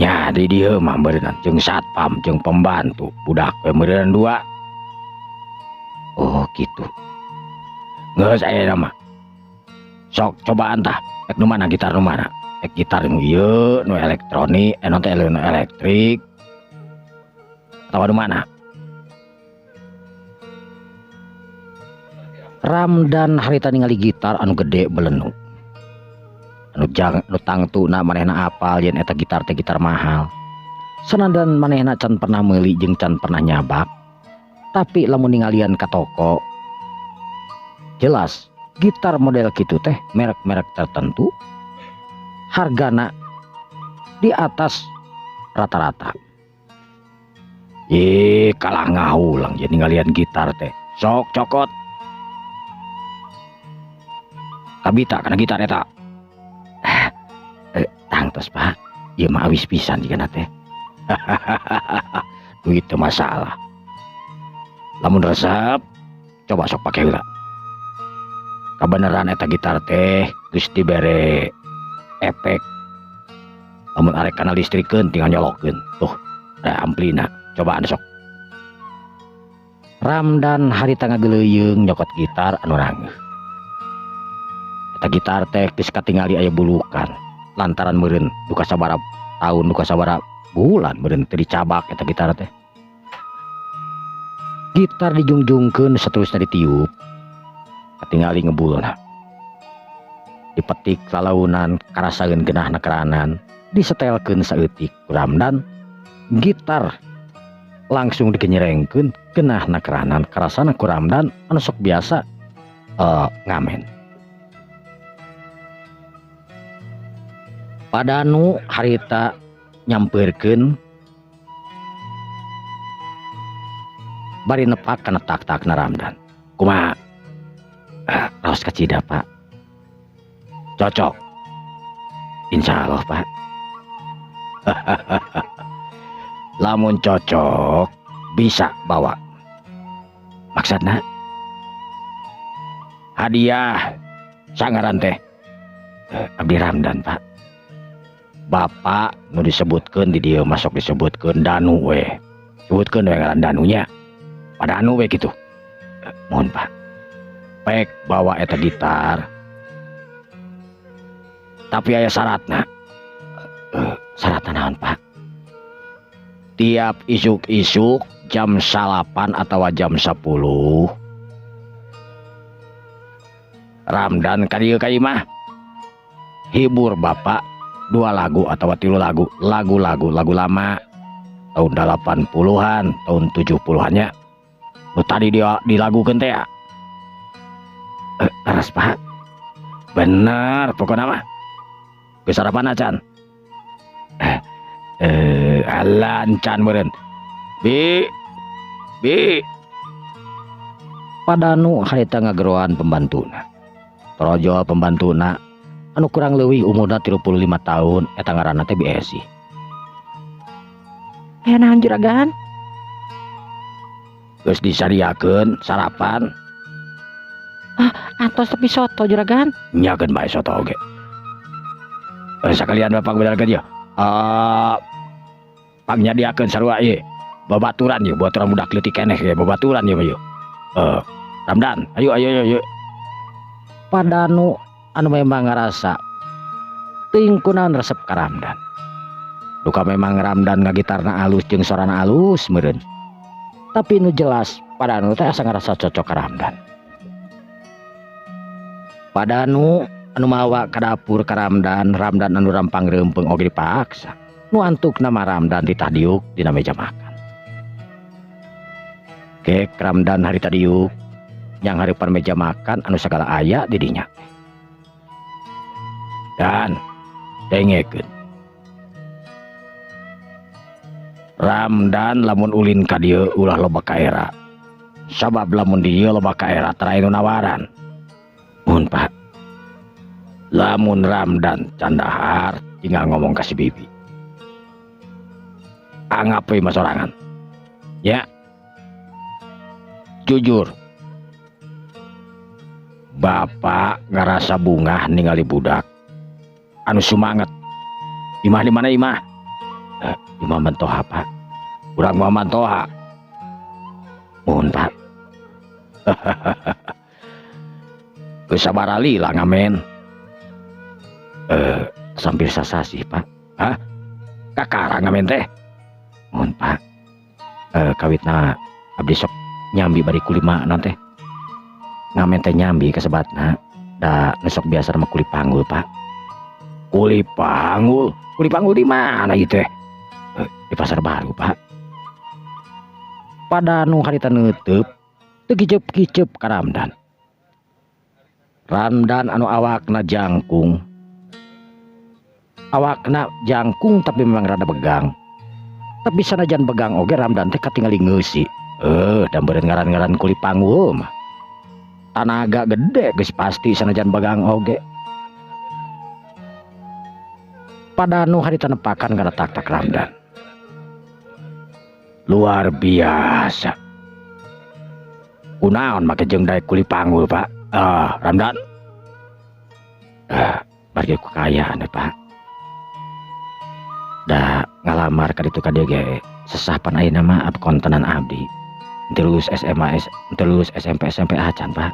Nya di dieu mah meureunnan jeung satpam jeung pembantu budak we meureunnan dua. Oh gitu. Geus ayeuna mah. Sok cobaan tah, ek nu mana gitar nu mana? Ek gitar nu ieu nu elektronik, nu teh nu elektrik. Atawa nu mana? Ramdan harita ningali gitar anu gede belenu. Anu jang nu tangtuna manehna apal yen eta gitar teh gitar mahal. Sanajan manehna can pernah meuli jeung can pernah nyabak, tapi lamun ningalian ka toko jelas gitar model kitu teh merek-merek tertentu hargana di atas rata-rata. Ih, kalah ngahulang yen ningalian gitar teh. Sok cokot. Kabita kana gitar eta. Tangtos Pak, ieu mah awis pisan jigana teh. Duit teu masalah. Lamun resep, coba sok pake heula. Kabeneran eta gitar teh geus dibere efek. Lamun arek kana listrikeun tinggal nyolokeun. Tuh, ada amplina. Cobaan sok. Ramdan harita ngageleuyeung nyokot gitar anu rangeuh. Eta gitar teh geus katingali aya bulukan. Lantaran meureun duka sabaraha tahun duka sabaraha bulan meureun teu dicabak eta gitar teh. Gitar dijungjungkeun saterusna ditiup. Katingali ngebulna. Dipetik lalaunan karasaeun geunahna keranan, disetelkeun saeutik ku Ramdan. Gitar langsung digenyerengkeun geunahna keranan karasana ku Ramdan anu sok biasa ngamen. Padanu harita nyampeurkeun bari nepak kana tak-takna Ramdan. Kumaha? Raos kacida Pak. Cocok. Insya Allah Pak. Lamun cocok bisa bawa. Maksudna hadiah sangaran teh. Abdi Ramdan Pak. Bapak nu disebutkeun di dieu masuk disebutkeun Danu we. Sebutkeun we ngaran Danunya. Pak Danu we kitu. Mohon Pak. Pek bawa eta gitar. Tapi aya syaratna. Syaratna naon Pak? Tiap isuk-isuk jam 9 atau jam 10 Ramdan ka dieu ka imah. Hibur bapak 2 lagu atau 3 lagu, lagu-lagu, lagu lama tahun 80-an, tahun 70-annya. Nu tadi dia dilagukeun teh ya. Leres Pak. Bener pokokna mah. Geus sarapan acan. Alah encan meureun. Bi. Bi. Padanu harita ngageroan pembantuna. Torojol pembantuna anu kurang leuwih umurna 35 tahun eta ngaranna teh Bi Esi. Aya naon juragan? Geus disadiakeun sarapan. Ah, atos tapi soto juragan. Nyakeun bae soto oge. Sakalian bapak bedarkeun ieu. Pangnyadiakeun sarua ieu. Babaturan ieu, babaturan budak leutik keneh ieu, babaturan ieu mah ieu. Ramdan, ayo ayo ayo ayo. Padanu anu memang ngarasa teuing kunaon resep ka Ramdan. Duka memang Ramdan ngagitarna alus jeung sorana alus meureun. Tapi nu jelas Padanu teh asa ngarasa cocok ka Ramdan. Padanu anu mawa ka dapur ka Ramdan, Ramdan anu rampang reumpeung oge dipaksa. Nu antukna mah Ramdan ditah diuk dina meja makan. Kek Ramdan harita diuk yang hareupan meja makan anu sagala aya di dinya. Dan dengekeun. Ramdan lamun ulin ka dieu ulah loba kaera. Sabab lamun di dieu loba kaera tara anu nawaran. Mun Pak. Lamun Ramdan can dahar tinggal ngomong ka si bibi. Anggap we mah sorangan. Ya. Jujur. Bapak ngerasa bungah ningali budak. anu sumanget. Imah di mana imah? Imah Mantoha Pak. Urang mah Mantoha. Mohon Pak. Geus sabaraha lila ngamen? Sambil sasasih Pak. Hah? Kakara ngamen teh? Mohon Pak. Kawitna abdi sok nyambi bari kulima teh. Ngamen teh nyambi kasebatna. Da nu sok biasa mah kuli panggul Pak. Kuli panggul? Kuli panggul di mana ieu teh? Di pasar baru Pak. Padanu harita neuteub teu kiceup-kiceup ka Ramdan. Ramdan anu awakna jangkung. Awakna jangkung tapi memang rada begang. Tapi sanajan begang oge Ramdan teh katingali ngeusi. Dan beureun ngaran-ngaran kuli panggul mah. Tanaga gede geus pasti sanajan begang oge. Padanu harita nepakan kana tak-tak Ramdan. Luar biasa. Kunaon make jeung daek kuli panggul Pak? Ramdan. Bagi kekayaan Pak. Da ngalamar ka ditu ka dieu ge sesah pan ayeuna mah kontenan abdi. Henteu lulus SMA, henteu lulus SMP, SMP acan Pak.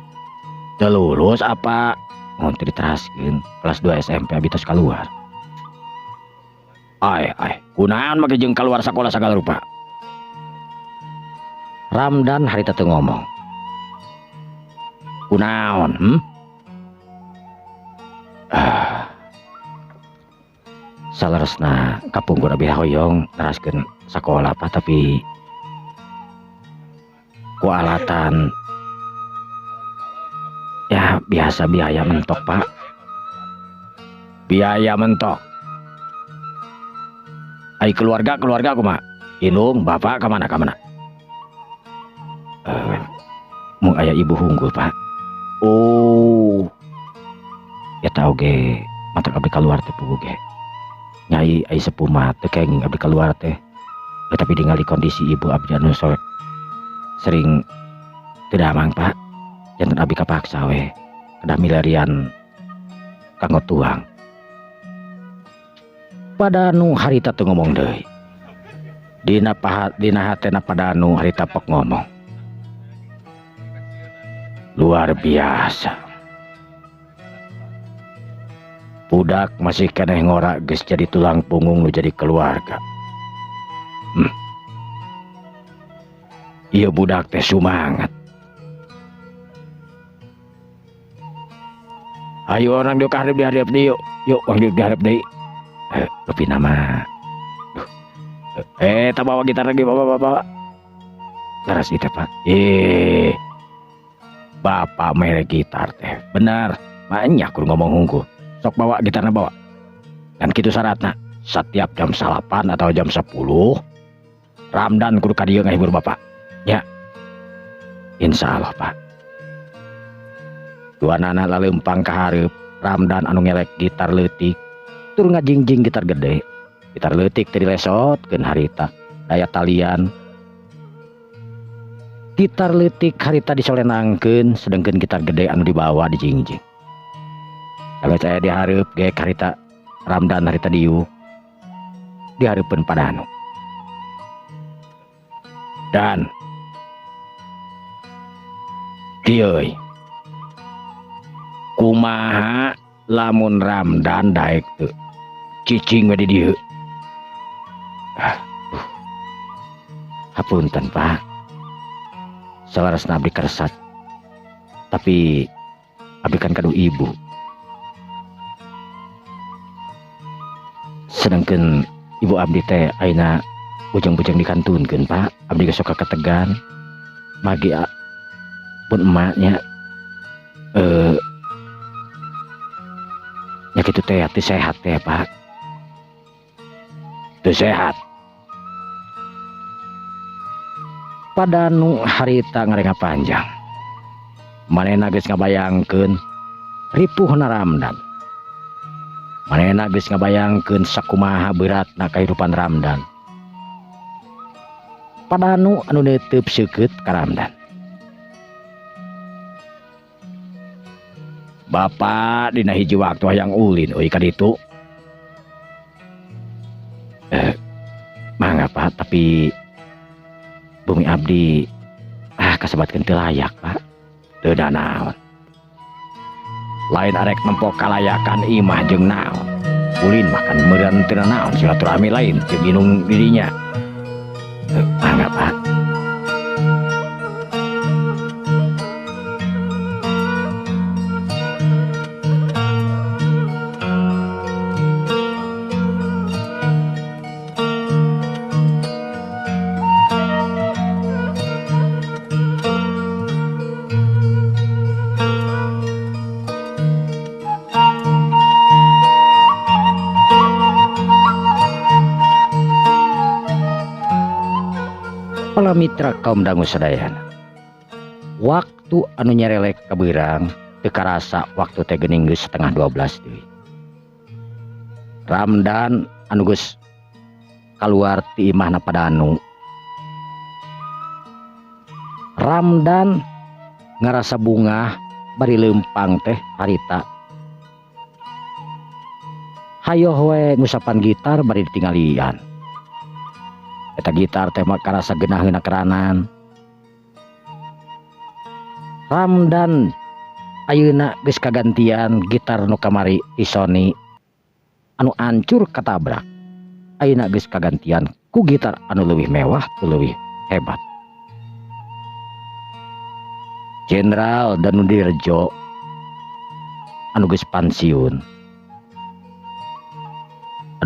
Teu lulus apa? Mun teu diteraskeun kelas 2 SMP abdi tos kaluar. Ai ai, kunaon make jeung kaluar sakola sagala rupa? Ramdan harita teu ngomong. Kunaon, Saleresna kapungkur abdi hoyong neraskeun sakola Pak, tapi ku alatan ya biasa biaya mentok Pak. Biaya mentok. Ai keluarga kumaha? Indung bapak ka mana ka mana? Mung aya ibu hunggul Pak. Oh. Eta oge matak abdi kaluar teh puguh ge. Nyai ai sepuh mah teu kenging abdi kaluar teh. Tapi ningali kondisi ibu abdi anu sering teu damang Pak. Janten abdi kapaksa we kedah milarian kanggo tuang. Padanu harita teu ngomong deui. Dina pahat dina hatena Padanu harita pok ngomong. Luar biasa. Budak masih keneh ngora geus jadi tulang punggung nu jadi keluarga. Ieu budak teh sumangat. Ayo orang diuk hareup dihareup deui yuk. Yuk urang diuk dihareup deui. Lebih nama. Tak bawa gitar lagi bawa. Laras itu Pak. Bapak mere gitar teh. Benar. Banyak kudu ngomong hungkul. Sok bawa gitarna bawa. Dan kitu syaratna. Setiap jam 9 atau jam 10 Ramdan kudu ka dieu ngahibur bapak. Ya. Insya Allah Pak. Dua nana lalempang ka hareup, Ramdan anu ngelek gitar leutik tur ngajingjing gitar gede. Gitar leutik teh dilesotkeun harita daya talian. Gitar leutik harita disolenangkeun sedengkeun gitar gede anu dibawa dijingjing. Kalau saya dihareup ge harita Ramdan harita diuk dihareupeun Padanu. Dan kieu kumaha lamun Ramdan daek teu cicing we di dieu. Hapunten Pak. Saleresna abdi keresat. Tapi abdi kan kadu ibu. Sedangkan ibu abdi teh ayeuna bujang-bujang dikantunkeun Pak. Abdi geus sok kaketegan. Magi pun emaknya nya kitu teh teu sehat teh Pak. Teu sehat. Padanu harita ngarenga panjang. Manehna geus ngabayangkeun ripuhna Ramdan. Manehna geus ngabayangkeun sakumaha beratna kahirupan Ramdan. Padanu anu neuteub seukeut ka Ramdan. Bapak dina hiji waktu hayang ulin euy ka ditu. Mangga Pak, tapi bumi abdi kasebatkeun teu layak Pak. Teu naon. Lain arek nempo kalayakan imah jeung naon. Ulin makan meureun teu naon silaturahmi lain jeung inung dirinya. Mangga Pak. Para mitra kaum dangu sadayana, waktu anu nyerelek kabeurang teu karasa waktu teh geuning geus 11:30 deui. Ramdan anu geus kaluar ti imahna Padanu. Ramdan ngarasa bungah bari leumpang teh harita. Hayoh we ngusapan gitar bari ditinggalian. Eta gitar teh mah karasa geunaheuna keranan. Ramdan ayeuna geus kagantian gitar nu kamari ti Sony anu ancur katabrak. Ayeuna geus kagantian ku gitar anu leuwih mewah, leuwih hebat. Jenderal Danudirjo anu geus pansiun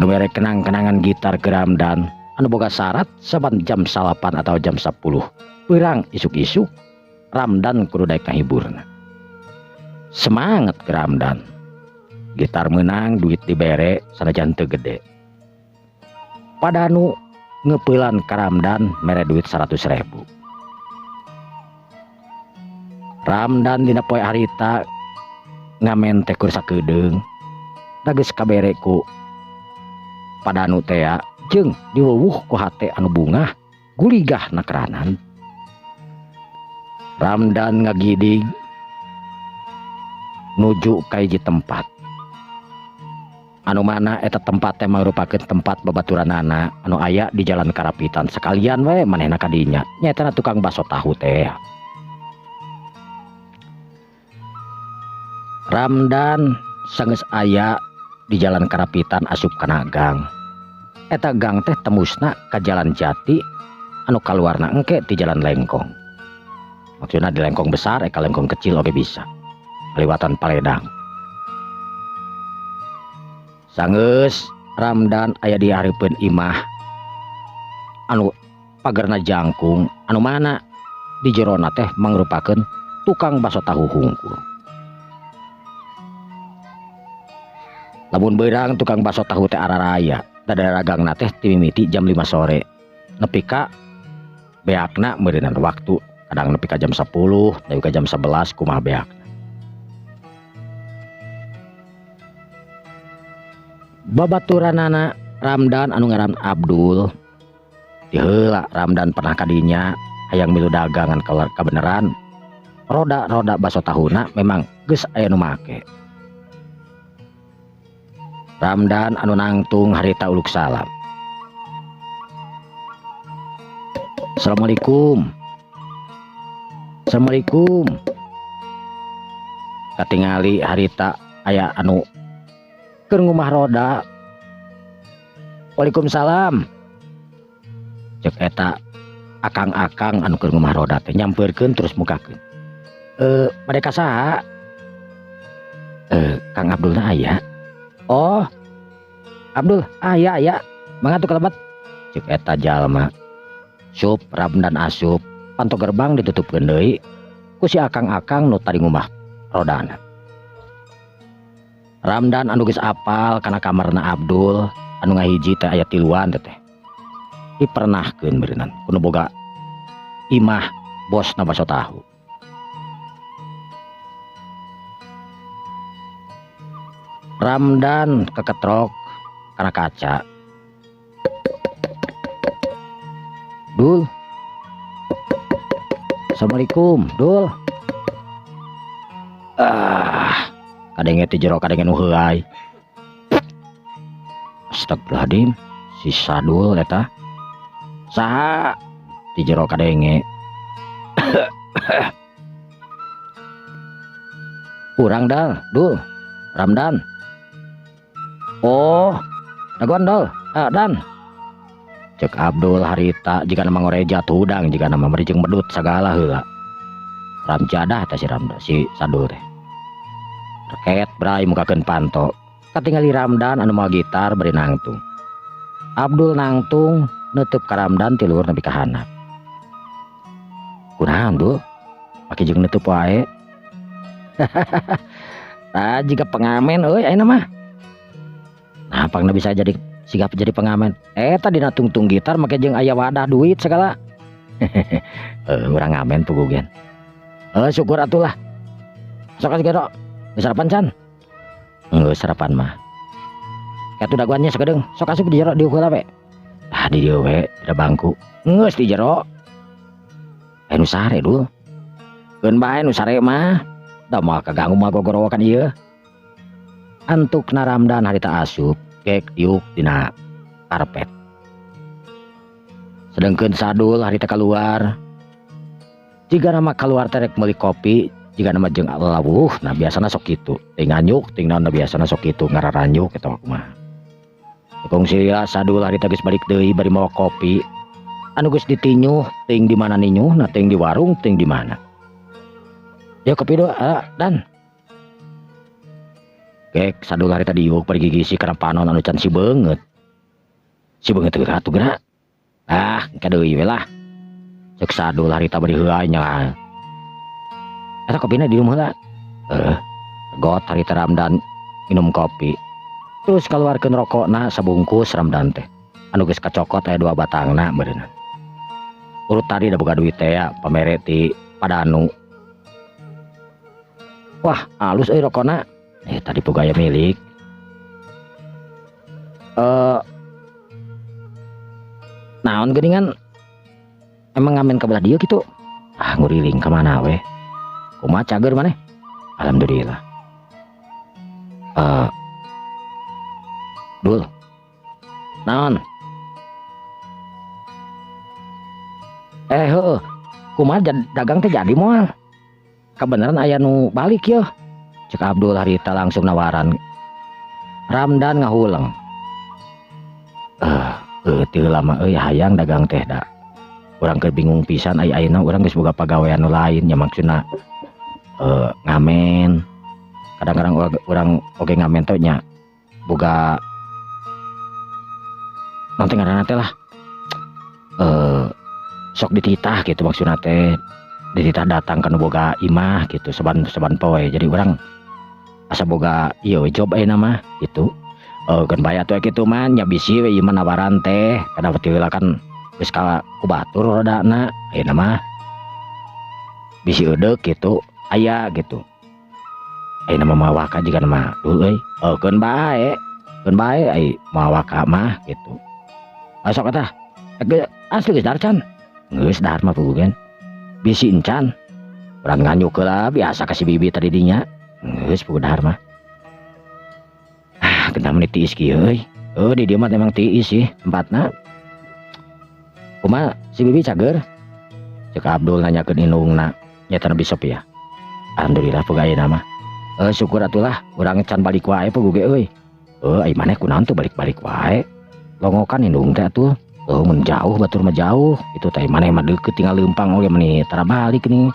anu mere kenang-kenangan gitar ke Ramdan anu boga syarat saban jam 9 atau jam 10 perang isuk-isuk Ramdan kudu daek kahiburna. Semangat ke Ramdan, gitar menang duit dibere sanajan teu gede. Padanu ngepeulan ka Ramdan mere duit 100.000. Ramdan dina poe harita ngamen teh kur sakedeung da geus kabere ku Padanu tea jeung diweuwuh ku hate anu bungah guligah nakeranan. Ramdan ngagidig nuju ka hiji tempat anu mana eta tempat teh mangrupakeun tempat babaturanana anu aya di Jalan Karapitan sekalian we manehna ka dinya nyaeta tukang baso tahu teh. Ramdan sanggeus aya di Jalan Karapitan asup kana gang. Eta gang teh tembusna ka Jalan Jati anu kaluarna engke di Jalan Lengkong. Maksudna di Lengkong besar eka Lengkong kecil oge bisa. Kaliwatan Paledang. Sanggeus Ramdan aya di hareupeun imah anu pagerna jangkung anu mana di jerona teh mangrupakeun tukang baso tahu hungkul. Lamun beurang tukang baso tahu teh araraya. Dadaragangna teh timimiti jam 5 sore nepi ka beakna meureunana waktu kadang nepi ka jam 10 nepi ka jam 11 kumaha beakna. Babaturanana Ramdan anu ngaran Abdul diheula Ramdan pernah kadinya hayang milu dagangan kabeneran roda-roda baso tahuna memang geus aya nu make. Ramdan anu nangtung harita uluk salam. Assalamualaikum. Assalamualaikum. Katingali harita aya anu keur ngumah roda. Waalaikumsalam. Cek eta akang-akang anu keur ngumah roda teh nyampeurkeun terus mukakeun. Bade ka saha? Kang Abdulna aya. Oh, Abdul, aya aya, mangga atuh kalebet. Cek eta jalma. Sup Ramdan asup, panto gerbang ditutupkeun deui ku si akang-akang nu tadi ngumah rodana. Ramdan anu geus apal kana kamarna Abdul anu ngahiji teh aya tiluan teh. Dipernahkeun beureunan ku nu boga imah bosna baso tahu. Ramdan keketrok kana kaca. Dul. Assalamualaikum, Dul. Ah, kadenge ti jero kadenge nu heuay. Astagfirullahaladzim, Si Sadul eta. Saha di jero kadenge. Urang dal, Dul. Ramdan. Oh, dagoan dol. Ah, dan. Cek Abdul harita jika nama ngoreja tudang jika nama meri jeung medut sagala heula. Ramjadah teh si Ramdan si Sadul teh. Reket bray mukakeun panto. Katingali Ramdan anu mawa gitar bari nangtung. Abdul nangtung neuteub ka Ramdan ti luhur nepi ka handap. Kunaon Dul? Pake jeung neuteub wae. Tah jiga pengamen euy ayeuna mah. Nah, pangna bisa jadi sigap jadi pengamen. Eta dina tungtung gitar make jeung aya wadah duit segala. Urang ngamen puguh gen. Syukur atulah. Sok asup gero. Geus sarapan can? Geus sarapan mah. Katu daguannya sakedeung. Sok asup di jero diuk heula we. Ah di dieu we, dina bangku. Geus di jero. Nu sare Dul. Keun bae nu sare mah. Da moal kaganggu moal gogorowokan ieu. Antukna Ramdan harita asup gek diuk dina karpet. Sedengkeun Sadul harita keluar. Jika nama keluar terek meuli kopi, jika nama jeung lawuh, nah biasana sok kitu. Ting nganyuk, ting naon biasana sok kitu ngararanyuk eta mah kumaha. Kungsi lila Sadul harita geus balik deui bari mawa kopi. Anu geus ditinyuh, ting di mana ninyuh, nah ting di warung, ting di mana. Ya kopi do, dan. Gek Sadul harita diuk bari gigisi kana panon anu can si beungeut. Si beungeut teh atuh geura. Ah, engke deui we lah. Cek Sadul harita bari heuay nya. Eta kopina di rumah lah. Got harita Ramdan minum kopi. Terus keluarkeun rokokna sabungkus Ramdan teh. Anu geus kacokot aya 2 batangna meureunna. Urut tadi da boga duit teh ya, pamere ti Padanu. Wah, alus euy rokona. Tadi boga aya milik. Naon geuningan emang ngamen ka belah dieu kitu? Ah, nguriling ka mana we? Kumaha cager maneh? Alhamdulillah. Dul. Naon? Heueuh. Kumaha dagang teh jadi moal? Kabeneran aya nu balik yeuh. Cek Abdul harita langsung nawaran. Ramdan ngahuleng. Teu lama euy hayang dagang teh da. Urang keur bingung pisan ai ayeuna urang geus boga pagawean nu lain nya maksudna ngamen. Kadang-kadang urang oge ngamen teh nya boga naon teh ngaranna teh lah. Sok dititah gitu maksudna teh. Dititah datang ka nu boga imah gitu saban poe. Jadi urang asa boga ieu we job ayeuna mah gitu. Keun bae atuh kitu mah nya bisi we ieu mah nawaran teh. Kada teu heula kan geus ka ku batur rodana ayeuna mah bisi eudek gitu aya gitu. Ayeuna mah mawa ka jiga mah dul euy. Keun bae. Keun bae ai mawa ka mah gitu. Sok eta. Asli geus dahar can. Geus dahar mah puguh gen. Bisi encan. Urang nganyuk heula biasa ka si bibi tadi dinya. Geus puguh dahar mah. Ah, genah meuni tiis kieu euy. Di dieu mah emang tiis sih tempatna. Kumaha si bibi cager? Cek Abdul nanyakeun indungna. Nyata Nabi Sophia. Alhamdulillah puguh ayeuna mah. Syukur atulah urang can balik wae puguh ge euy. Ai maneh kunaon tuh balik-balik wae. Longokan indung teh atuh. Mun jauh batur mah jauh. Itu teh maneh mah deukeut tinggal leumpang oge meuni tara balik nih.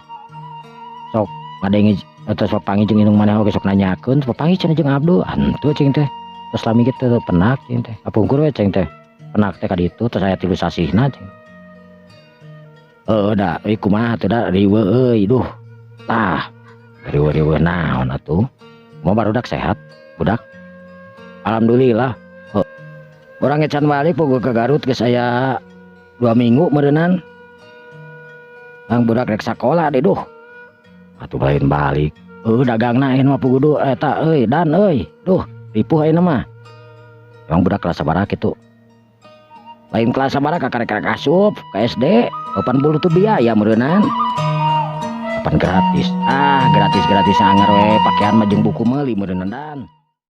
Sok ngadenge atau sok panggih jeung indung maneh oge sok nanyakeun, sok panggih cenah jeung Abdul. Hantu cing teh. Terus lami kitu penak cing teh. Kapungkur we cing teh. Penak teh ka ditu terus aya 3 sasihna cing. Da euy kumaha teh da riweuh euy duh. Tah, riweuh-riweuh naon atuh? Kumaha barudak sehat? Budak? Alhamdulillah. Urang ge can balik puguh ke Garut geus aya 2 minggu meureunnan. Ang budak rek sakola deh duh. Atuh lain balik. Dagangna ayeuna mah puguh duh eta euy dan euy. Duh, ripuh ayeuna mah. Emang budak kelas sabaraha kitu? Lain kelas sabaraha kakarek-karek asup ka SD, 80 tuh biaya meureunnan. Kapan gratis? Ah, gratis-gratis sangar we, pakaian mah jeung buku meuli meureunnan dan.